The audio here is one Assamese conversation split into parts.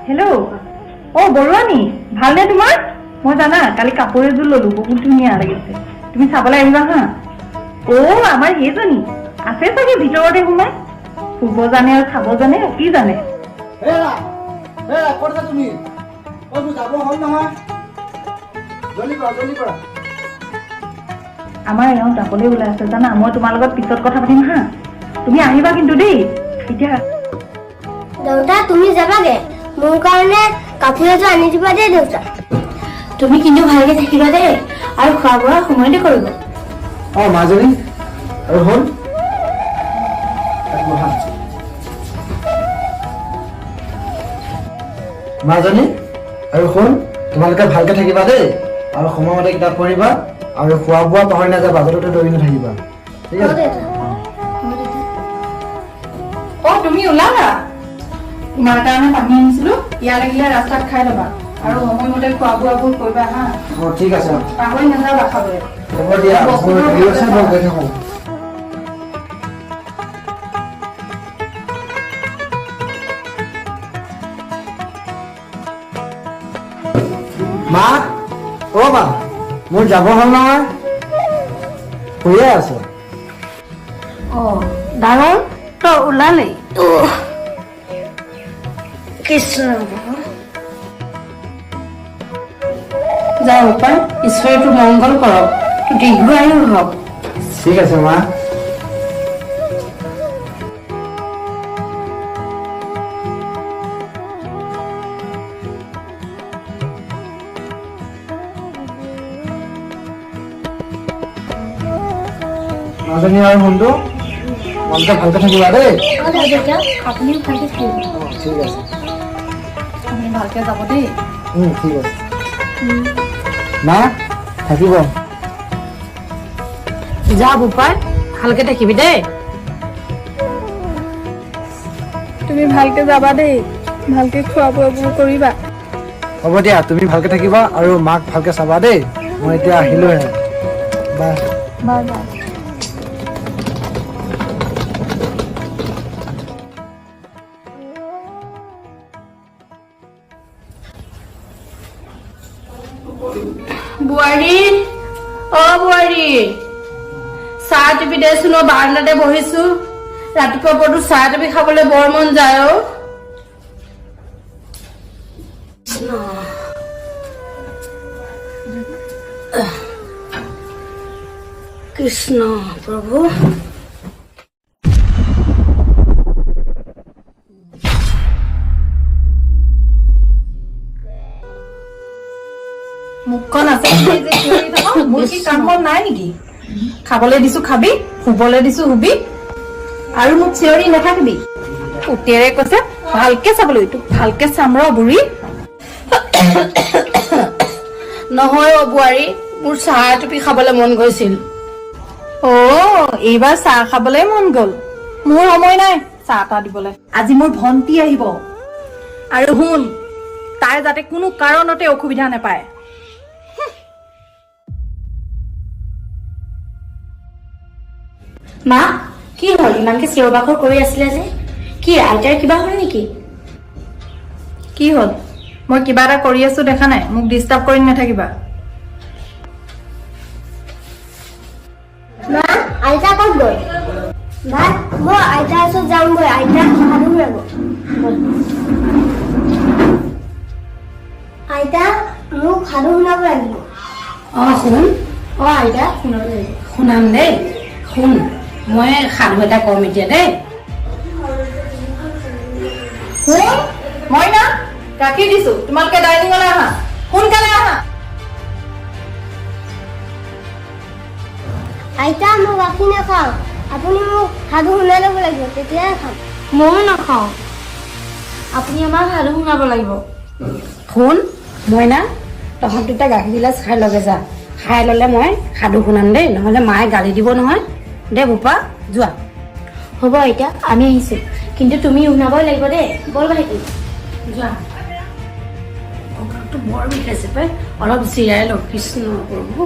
হেল্ল', অ' বৰুৱানী, ভালনে তোমাৰ? মই জানা, কালি কাপোৰ এযোৰ ললো, বহুত ধুনীয়া লাগিছে। তুমি চাবলৈ আহিবা হা। অ' আমাৰ সেইজনী আছে চাগে ভিতৰতে সোমাই, শুব জানে আৰু খাব জানে আৰু কি জানে। হেৰা হেৰা, ক'ত আছা তুমি? অ' মোৰ যাব হ'ল নহয়, জল্দি কৰা, জল্দি কৰা। আমাৰ এওঁ যাবলৈ ওলাই আছে জানা। মই তোমাৰ লগত পিছত কথা পাতিম হা, তুমি আহিবা কিন্তু দেই এতিয়া। দেউতা, তুমি যাবাগে, মোৰ কাৰণে কাপোৰ এযোৰ আনি দিবা দেই দেউতা। তুমি কিন্তু ভালকে থাকিবা দেই আৰু খোৱা বোৱা সময়তে কৰিব। অঁ, মাজনী আৰু হ'ল, তাত বহা। মাজনী আৰু শুন, তোমালোকে ভালকে থাকিবা দেই আৰু সময়মতে কিতাপ পঢ়িবা আৰু খোৱা বোৱা পাহৰি নাযাবা, য'তে দৌৰি নাথাকিবা, ঠিক হ'ব আছে? দেউতা, হ'ব দেউতা। অ' তুমি ওলালা? তোমাৰ কাৰণে পানী আনিছিলো, পিয়াহ লাগিলে ৰাস্তাত খাই ল'বা আৰু সময়মতে খোৱা বোৱাবোৰ কৰিবা হা। অঁ, ঠিক আছে। পাহৰি নাযাবা খাবলৈ। হ'ব দিয়া, মোৰ দেৰি হৈছে, মই গৈ থাকোঁ। মা, অ' মা, মোৰ যাব হ'ল নহয়, শুইয়ে আছো। অ ডাঙৰ, তই ওলালি? কৃষ্ণ। যা উপায়, ঈশ্বৰে তোৰ মংগল কৰক, তোৰ দীৰ্ঘায়ু হওক। ঠিক আছে মা। মাজনী আৰু সোণটো, তোমালোকে ভালকে থাকিবা দেই। হ'ব দেউতা, আপুনিও ভালকে থাকিব। অঁ, ঠিক আছে। আপুনি ভালকে যাব দেই। ঠিক আছে মা, থাকিব। যা বোপাই, ভালকে থাকিবি দেই। তুমি ভালকে যাবা দেই, ভালকে খোৱা বোৱাবোৰ কৰিবা। হ'ব দিয়া, তুমি ভালকে থাকিবা আৰু মাক ভালকে চাবা দেই। মই এতিয়া আহিলোহে, বাই। Bye bye. বোৱাৰী, অ বোৱাৰী, চাহ টিপি দেচোন অ, বাৰান্দাতে বহিছো। ৰাতিপুৱা পৰতো চাহ টিপি খাবলৈ বৰ মন যায় অ। কৃষ্ণ প্ৰভু। মুখখন আছে বুলি যে চিঞৰি থাক, মোৰ কি কাম বন নাই নেকি? খাবলৈ দিছো খাবি, শুবলৈ দিছো শুবি আৰু মোক চিঞৰি নাথাকিবি। পুতেৰে কৈছে ভালকে চাবলৈ, তোক ভালকে চাম ৰ বুঢ়ী। নহয় অ বোৱাৰী, মোৰ চাহ এটুপি খাবলৈ মন গৈছিল। অ, এইবাৰ চাহ খাবলৈ মন গ'ল। মোৰ সময় নাই চাহ তাহ দিবলৈ। আজি মোৰ ভন্টি আহিব আৰু শুন, তাই যাতে কোনো কাৰণতে অসুবিধা নাপায়। মা, কি হ'ল? ইমানকে চিঞৰ বাখৰ কৰি আছিলে যে, কি আইতাৰ কিবা হ'ল নেকি? কি হ'ল? মই কিবা এটা কৰি আছো দেখা নাই? মোক ডিষ্টাৰ্ব কৰি নাথাকিবা। মা, আইতা ক'ত গ'ল? ভাই, মই আইতাৰ ওচৰত যামগৈ, আইতাক সাধু শুনাব। আইতা, মোক সাধু শুনাব লাগিব। অ শুন, অ আইতা, শুনাব লাগিব। শুনাম দেই, শুন, মই সাধু এটা কম এতিয়া দেই। শুন মইনা, গাখীৰ দিছো, তোমালোকে ডাইনিঙলৈ আহা, সোনকালে আহা। আইতা, মই গাখীৰ নাখাওঁ, আপুনি মোক সাধু শুনাই ল'ব লাগিব, তেতিয়াহে খাম। ময়ো নাখাওঁ, আপুনি আমাক সাধু শুনাব লাগিব। শুন মইনা, তহঁত দুটা গাখীৰ গিলাচ খাই লগে যা, খাই ল'লে মই সাধু শুনাম দেই, নহ'লে মায়ে গালি দিব নহয়। দে বোপা, যোৱা। হ'ব আইতা, আমি আহিছো, কিন্তু তুমি শুনাবই লাগিব দেই। ব'ল ভাইটি। যোৱা। কঁকালটো বৰ বিষাইছে পাই, অলপ জিৰাই লওঁ। কৃষ্ণ প্ৰভু।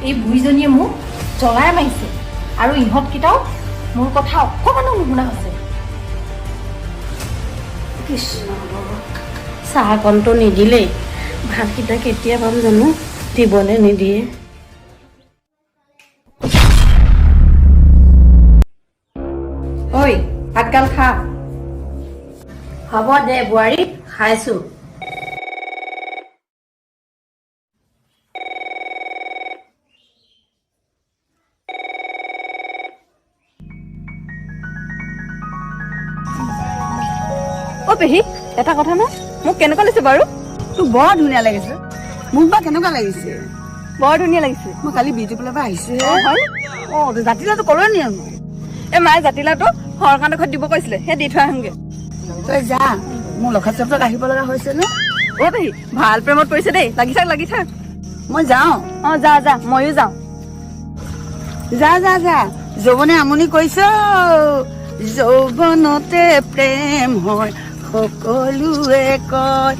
এই বুঢ়ীজনীয়ে মোক জ্বলাই মাৰিছে আৰু ইহঁতকেইটাও মোৰ কথা অকণমানো নুশুনা হৈছে। কৃষ্ণ, চাহকণটো নিদিলেই, ভাতকেইটা কেতিয়া পাম জানো? দিবনে নিদিয়ে? ঐ, ভাতগাল খা। হ'ব দে বোৱাৰী, খাইছো। অ পেহী, এটা কথা ন, মোক কেনেকুৱা লাগিছে বাৰু? তোক বৰ ধুনীয়া লাগিছে। মোক বা কেনেকুৱা লাগিছে? বৰ ধুনীয়া লাগিছে। মই কালি বিউটি পাৰ্লাৰ পৰা আহিছো। হয়? অ, জাতিলাটো কলৈ নিয়ানো? এই মায়ে জাতিলাটো সৰকান্ত ঘৰত দিব কৈছিলে, সেই দি থৈ আহোঁগে। তই যা, মোৰ লখাত চাপত আহিব লগা হৈছে ন। অ পেহী, ভাল প্ৰেমত পৰিছে দেই। লাগি থাক, লাগি থাক। মই যাওঁ। অ, যা যা, ময়ো যাওঁ। যা যা যা, যৌৱনে আমনি কৰিছ। যৌৱনতে প্ৰেম হয় সকলোৱে কয়,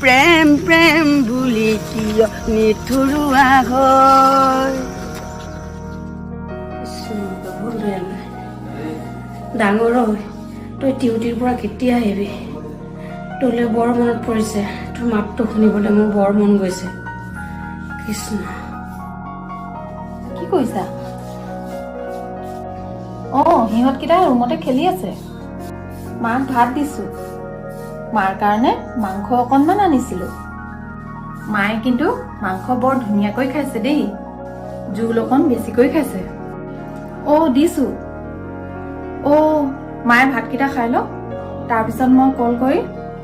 প্ৰেম প্ৰেম বুলি কিয় নিঠৰুৱা হয়? কৃষ্ণ প্ৰভু, দয়া নাই। ডাঙৰ হৈ তই ডিউটিৰ পৰা কেতিয়া আহিবি? তোলৈ বৰ মনত পৰিছে। তোৰ মাতটো শুনিবলৈ মোৰ বৰ মন গৈছে, কৃষ্ণ। কি কৰিছা? অঁ, সিহঁতকেইটা ৰুমতে খেলি আছে। মাক ভাত দিছো। মাৰ কাৰণে মাংস অকণমান আনিছিলো। মায়ে কিন্তু মাংস বৰ ধুনীয়াকৈ খাইছে দেই, জোল অকণ বেছিকৈ খাইছে। অ', দিছো। অ' মায়ে ভাতকেইটা খাই লওক, তাৰপিছত মই কল কৰি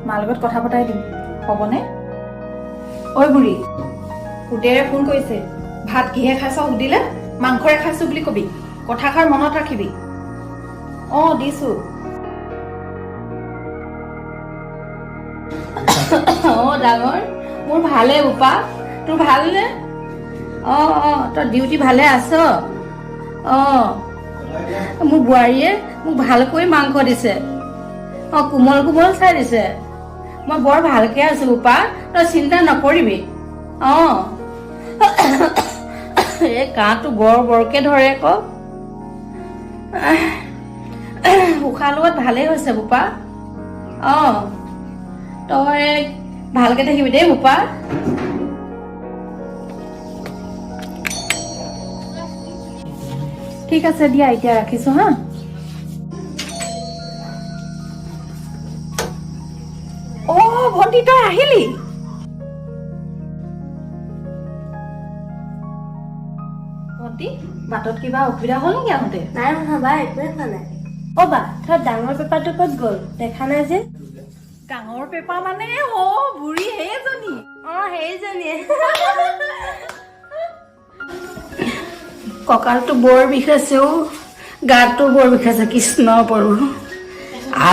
মাৰ লগত কথা পতাই দিম, হ'বনে? ঐ বুঢ়ী, পুতেৰে ফোন কৰিছে। ভাত কিহে খাইছ সুধিলে মাংসৰে খাইছো বুলি কবি। কথাষাৰ মনত ৰাখিবি। অ, দিছো। অঁ ডাঙৰ, মোৰ ভালে বোপা, তোৰ ভালনে? অঁ, তই ডিউটি ভালে আছ? অঁ, মোৰ বোৱাৰীয়ে মোক ভালকৈ মাংস দিছে। অঁ, কোমল কোমল চাই দিছে। মই বৰ ভালকে আছো বোপা, তই চিন্তা নকৰিবি। অঁ, এই কাহটো বৰ বৰকে ধৰে আকৌ। উশাহ লোৱাত ভালেই হৈছে বোপা। অঁ, তই ভালকে থাকিবি দেই বোপা। ঠিক আছে দিয়া, এতিয়া ৰাখিছো হা। অ ভণ্টি, তই আহিলি? ভণ্টি, বাটত কিবা অসুবিধা হ'ল নেকি আহোঁতে? নাই হোৱা বা, একোৱে হোৱা নাই। অ বা, তই ডাঙৰ পেপাৰটো ক'ত গ'ল? দেখা নাই যে। ডাঙৰ পেপা মানে? অ বুঢ়ী, সেইজনী? অ, সেইজনীয়ে। কঁকালটো বৰ বিষাইছে অ', গাটো বৰ বিষাইছে। কৃষ্ণ প্ৰভু।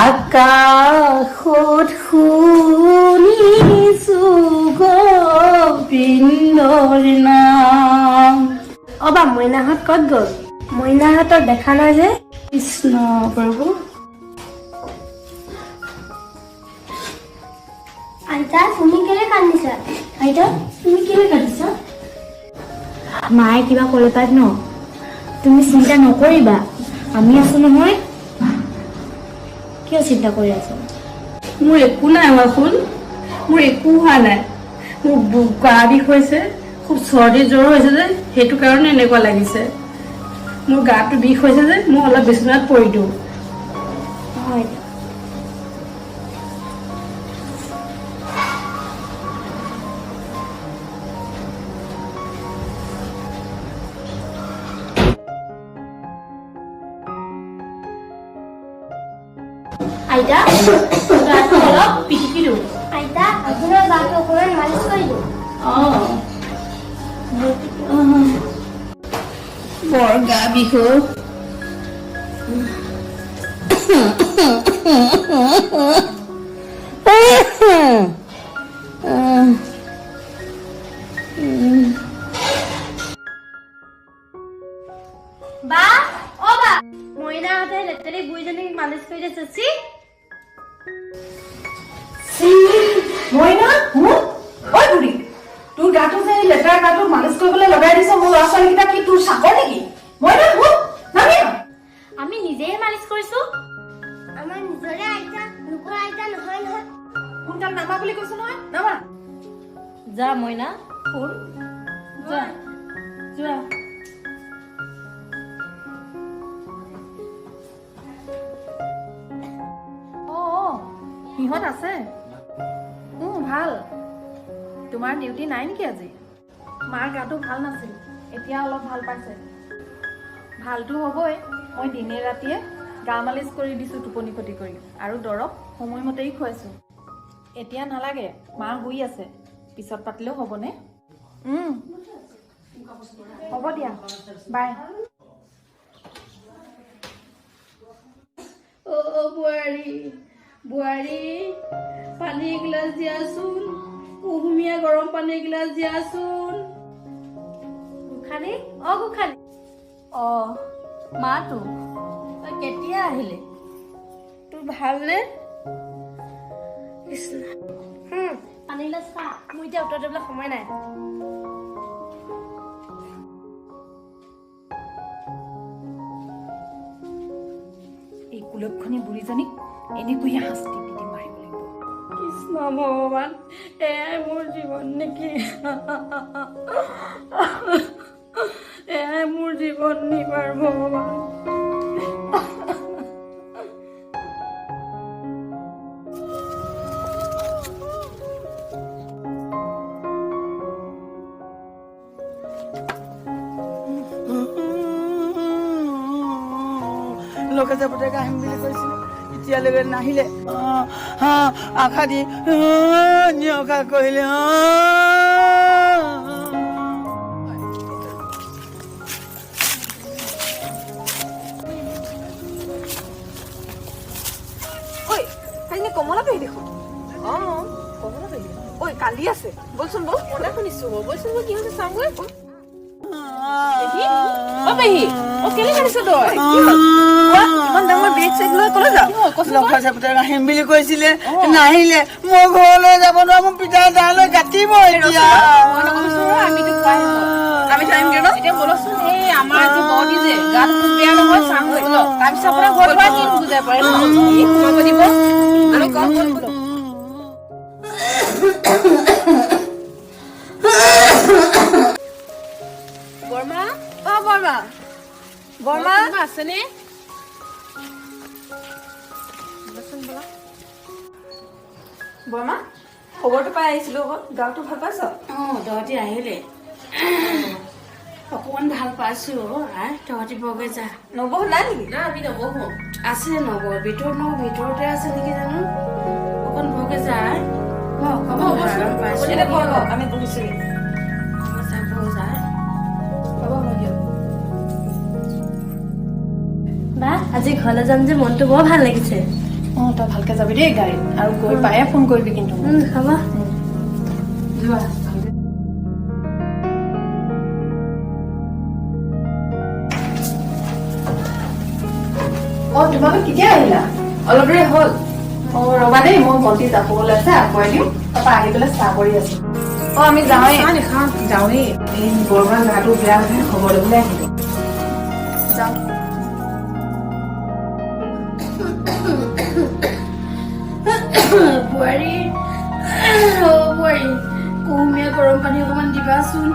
আকাশত শুনিছো গোবিন্দৰ নাম। অ বা, মইনাহঁত ক'ত গ'ল? মইনাহঁতক দেখা নাই যে। কৃষ্ণ প্ৰভু। আইতা, তুমি কেলে কান্দিছা? আইতা, তুমি কেলে কান্দিছা? মায়ে কিবা ক'লে পাত ন? তুমি চিন্তা নকৰিবা, আমি আছো নহয়। কিয় চিন্তা কৰি আছা? মোৰ একো নাই হোৱা সোণ, মোৰ একো হোৱা নাই। মোৰ গা বিষ হৈছে, খুব চৰ্দি জ্বৰ হৈছে যে, সেইটো কাৰণে এনেকুৱা লাগিছে। মোৰ গাটো বিষ হৈছে যে, মই অলপ বিচনাত পৰি দিওঁ। হয়। আইতা। গাটো অলপ পিটিকি দিওঁ। আইতা, আপোনাৰ গাটো অকণমান মালিচ কৰি দিওঁ। অঁ, বৰ গা বিষ অ'। বা, অ বা, মইনাহঁতে লেতেৰী বুঢ়ীজনীক মালিচ কৰি দিছে। চি। মইনা, শুন। ঐ বুঢ়ী, তোৰ গাটো যে সেই লেতেৰা গাটো মালিচ কৰিবলৈ লগাই দিছ মোৰ ল'ৰা ছোৱালীকেইটা কি তোৰ চাকৰ নেকি? মই নামি আমি নিজেহে মালিচ কৰিছো। আমাৰ নিজৰে আইতা, লোকৰ আইতা নহয় নহয়। সোনকাল নামা বুলি কৈছো নহয়, নামা। যা মইনা, শুন, যা যোৱা। অ সিহঁত আছে। ভাল। তোমাৰ ডিউটি নাই নেকি আজি? মাৰ গাটো ভাল নাছিল, এতিয়া অলপ ভাল পাইছে। ভালটো হ'বই, মই দিনে ৰাতিয়ে গা মালিচ কৰি দিছোঁ টোপনি ক্ষতি কৰি, আৰু দৰৱ সময়মতেই খুৱাইছোঁ। এতিয়া নালাগে, মা শুই আছে, পিছত পাতিলেও হ'বনে? হ'ব দিয়া, বাই। অ' বোৱাৰী, বোৱাৰী, পানী এগিলাচ দিয়াচোন, কুহুমীয়া গৰম পানী এগিলাচ দিয়াচোন। গোসানী, অ গোসানী। অ মাতো, তই কেতিয়া আহিলি? তোৰ ভালনে? কৃষ্ণ। পানী গিলাচ খা, মোৰ এতিয়া উত্তৰ দিবলৈ সময় নাই। এই কুলক্ষণী বুঢ়ীজনীক এনেকৈয়ে শাস্তি দি দি মাৰিব লাগিব। কৃষ্ণ ভগৱান, এয়াই মোৰ জীৱন নেকি? এয়াই মোৰ জীৱন নি বাৰু ভগৱান? লোকে যে পুতেক আহিম বুলি কৈছিলে, এতিয়ালৈকে নাহিলে। আশা দি নিয়কা কৰিলে। ঐ কাইনে কমলা পেহী দেখোন। অ কমলা পেহী, ঐ কান্দি আছে। বলচোন বল, মনে শুনিছো, বলচোন বল, কি হৈছে চাওঁগৈ। পেহী, অ পেহী, অ কেলে কান্দিছ তই? কি হ'ল? ইমান ডাঙৰ বেগ চেগ লৈ ক'লৈ যাৱ? লখা পুতেক আহিম বুলি কৈছিলে, নাহিলে। মই ঘৰলৈ যাব নোৱাৰো, মোৰ পিতাই দালৈ কাটিব এতিয়া। আমি চাইমগে ন এতিয়া। বলকচোন, এই আমাৰ যে বৰদি যে গাটো খুব বেয়া নহয়, চাওঁগৈ বলক। তাৰপিছত আপোনাৰ ঘৰত হোৱা কি বুজাই পাৰে ন, এই সোমাব দিব। আমি কম, বল বলক। বৰ্মা, অ বৰ্মা, বৰ্মা কোনোবা আছেনে? বৰ্মা, খবৰটো পাই আহিছিলো আকৌ। গাটো ভাল পাইছ? অ তহঁতি আহিলে অকণমান ভাল পাইছো। আই তহঁতি বৰগে যা। নবৌ নাই নেকি? না, আমি নবহো। আছে নবৌ, ভিতৰত নবৌ ভিতৰতে আছে নেকি জানো। অকণ বৰগে যা, মই অকণমান আৰাম পাইছো। এতিয়া বহক, আমি বহিছোগে। যা বহ যা। হ'ব হ'ব দিয়ক। বা আজি ঘৰলৈ যাম যে, মনটো বৰ ভাল লাগিছে। অ তই ভালকে যাবি দেই গাড়ীত, আৰু গৈ পায়ে ফোন কৰিবি কিন্তু। হ'ব। যোৱা ভালকে। অ তোমালোক কেতিয়া আহিলা? অলপ দেৰি হ'ল। অ ৰবা দেই, মই ভণ্টি যাবলৈ আছে, আগুৱাই দিওঁ, তাৰপৰা আহি পেলাই চাহ কৰি আছো। অ আমি যাওঁৱেই। চাহ নাখাওঁ, যাওঁৱেই। এই বৰমাৰ গাটো বেয়া হৈছে, খবৰ ল'বলৈ আহিলো। যাওঁ। বোৱাৰী, অ বোৱাৰী, কুহুমীয়া গৰম পানী অকণমান দিবাচোন।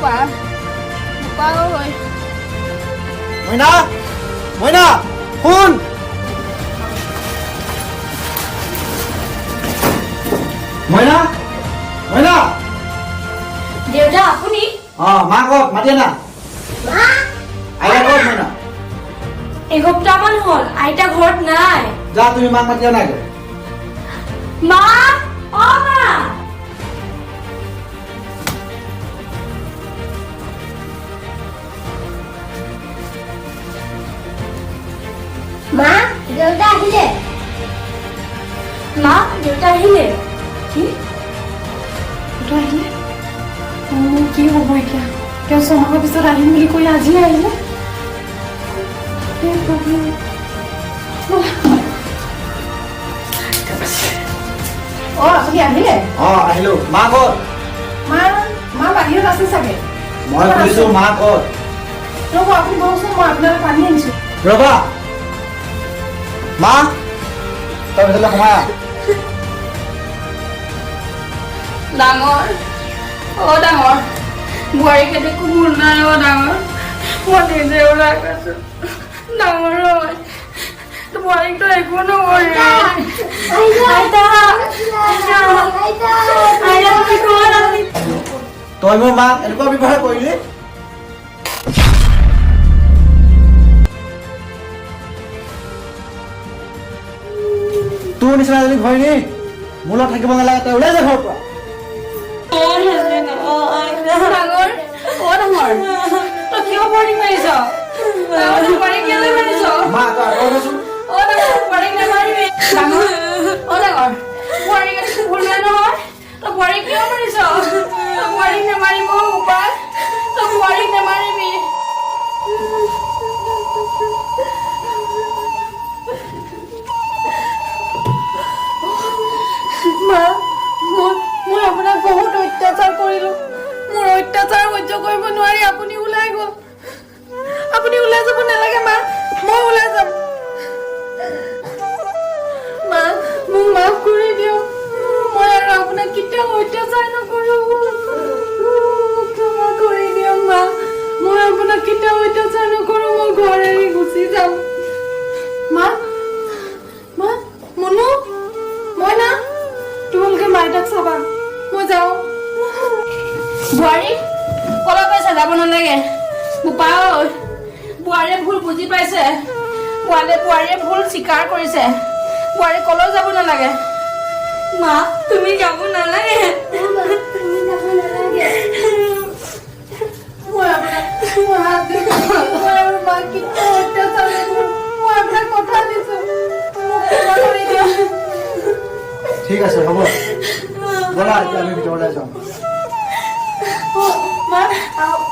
বোপা, বোপা ঐ। মইনা, মইনা শুন। মইনা, মইনা। দেউতা, আপুনি? অ, মা ক'ত? মাতি আনা। আইতা ক'ত মইনা? এসপ্তাহমান হ'ল, আইতা ঘৰত নাই। যা, তুমি মাক মাতি আনাগে। মা, অ মা। মা, দেউতা আহিলে। মা, দেউতা আহিলে। কি, দেউতা আহিলে? মোৰ কি হ'ব এতিয়া? তেওঁ 6 মাহৰ পিছত আহিম বুলি কৈ আজিয়ে আহিলে। হে প্ৰভু। ব'লা। অ, আপুনি আহিলে? অ, আহিলো। মা ক'ত? মা, মা বাহিৰত আছে চাগে। মই সুধিছো, মা ক'ত? ৰ'ব, আপুনি বহকচোন, মই আপোনালৈ পানী আনিছো। ৰ'বা। মা, তই ভিতৰলৈ সোমাই আহ। ডাঙৰ, অ ডাঙৰ, বোৱাৰী খেতি ভুল নাই। অ ডাঙৰ, মই নিজে ওলাই গৈছো। ডাঙৰ ঐ, বোৱাৰীকতো একো নকৰিবি। আইতা, আইতা, আইতা, তুমি ক'ত আছিলা? তই মোৰ মাক এনেকুৱা ব্যৱহাৰ কৰিলি? তোৰ নিচিনা এজনী ঘৈণী মোৰ লগত থাকিব নালাগে। তই ওলাই যা ঘৰৰ পৰা। ডাঙৰ, অ ডাঙৰ, তই কিয় বোৱাৰীক মাৰিছ? ডাঙৰ, বোৱাৰীক কেলৈ মাৰিছ? মা, তই আঁতৰ দেচোন। অ ডাঙৰ, বোৱাৰীক নামাৰিবি। ডাঙৰ, অ ডাঙৰ, বোৱাৰীক একো ভুল নাই নহয়। তই বোৱাৰীক কিয় মাৰিছ? তই বোৱাৰীক নামাৰিব বোপা, তই বোৱাৰীক নামাৰিবি। মা, মই আপোনাক বহুত অত্যাচাৰ কৰিলো। মোৰ অত্যাচাৰ সহ্য কৰিব নোৱাৰি আপুনি ওলাই গ'ল। আপুনি ওলাই যাব নালাগে মা, মই ওলাই যাম। মা, মোক মাফ কৰি দিয়ক। মই আৰু আপোনাক কেতিয়াও অত্যাচাৰ নকৰো। মোক ক্ষমা কৰি দিয়ক মা, মই আপোনাক কেতিয়াও অত্যাচাৰ নকৰো। মই ঘৰ এৰি গুচি যাম। মা, মা, মুনু, মইনা, তোমালোকে মাইতাক চাবা, মই যাওঁ। বোৱাৰী, কলৈ গৈছে? যাব নালাগে। বোপা ঐ, বোৱাৰীয়ে ভুল বুজি পাইছে। বোৱাৰীয়ে ভুল স্বীকাৰ কৰিছে। বোৱাৰী কলৈও যাব নালাগে। মা, তুমি যাব নালাগে। তুমি যাব নালাগে। মই আপোনাক, মই হাত দিছো, মই আৰু মাক কেতিয়াও অত্যাচাৰ নকৰো। মই আপোনাক কথা দিছো, মোক ক্ষমা কৰি দিয়ক। ঠিক আছে, হ'ব। ব'লা, এতিয়া আমি ভিতৰলৈ যাওঁ। মা, আহক।